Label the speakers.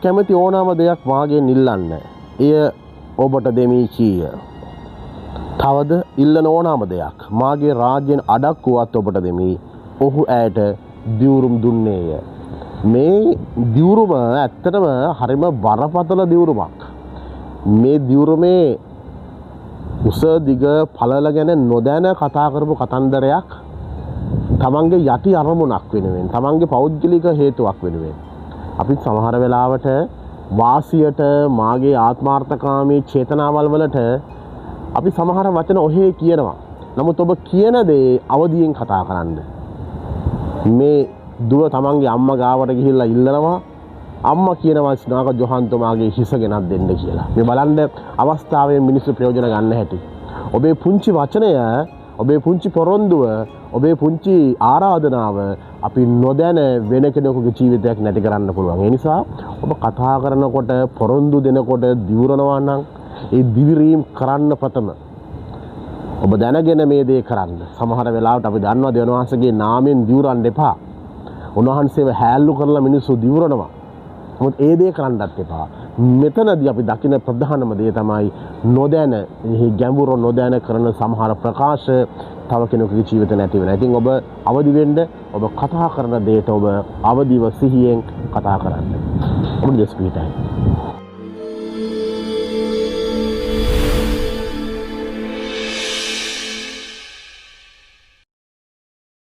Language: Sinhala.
Speaker 1: කැමති ඕනෑම දෙයක් මාගෙන් ඉල්ලන්න, එය ඔබට දෙමි කීය. තවද ඉල්ලන ඕනෑම දෙයක් මාගේ රාජ්‍යයෙන් අඩක්කුවත් ඔබට දෙමි. ඔහු ඇයට දිවුරුම් දුන්නේය. මේ දිවුරුම ඇත්තටම හරිම බරපතල දිවුරුමක්. මේ දිවුරුමේ උස දිග පළල ගැන නොදැන කතා කරපු කතන්දරයක් තමන්ගේ යටි අරමුණක් වෙනුවෙන්, තමන්ගේ පෞද්ගලික හේතුවක් වෙනුවෙන්. අපි සමහර වෙලාවට වාසියට, මාගේ ආත්මාර්ථකාමී චේතනාවල් වලට අපි සමහර වචන ඔහේ කියනවා. නමුත් ඔබ කියන දේ අවදියෙන් කතා කරන්න. මේ දුව තමන්ගේ අම්මා ගාවට ගිහිල්ලා ඉල්ලනවා. අම්මා කියනවා ස්නාක ජොහන්තුමාගේ හිස ගෙනත් දෙන්න කියලා. මේ බලන්න අවස්ථාවේ මිනිස්සු ප්‍රයෝජන ගන්න හැටි. ඔබේ පුංචි වචනය, ඔබේ පුංචි පොරොන්දුව, ඔබේ පුංචි ආරාධනාව අපි නොදැන වෙන කෙනෙකුගේ ජීවිතයක් නැති කරන්න පුළුවන්. ඒ නිසා ඔබ කතා කරනකොට, පොරොන්දු දෙනකොට, දිවුරනවා නම් ඒ දිවිරීම් කරන්න ප්‍රථම ඔබ දැනගෙන මේ දේ කරන්න. සමහර වෙලාවට අපි දන්නවා දෙවියන් වහන්සේගේ නාමයෙන් දිවුරන්න එපා. උන්වහන්සේව හැල්ලු කරලා මිනිස්සු දිවුරනවා. නමුත් ඒ දේ කරන්නත් එපා. මෙතනදී අපි දකින ප්‍රධානම දේ තමයි නොදැන, එහි ගැඹුර නොදැන කරන සමහර ප්‍රකාශ තව කෙනෙකුගේ ජීවිත නැති වෙනවා. ඉතින් ඔබ අවදි වෙන්න, ඔබ කතා කරන දේට ඔබ අවදිව සිහියෙන් කතා කරන්න. ඔබ දෙස් පිහිටයි.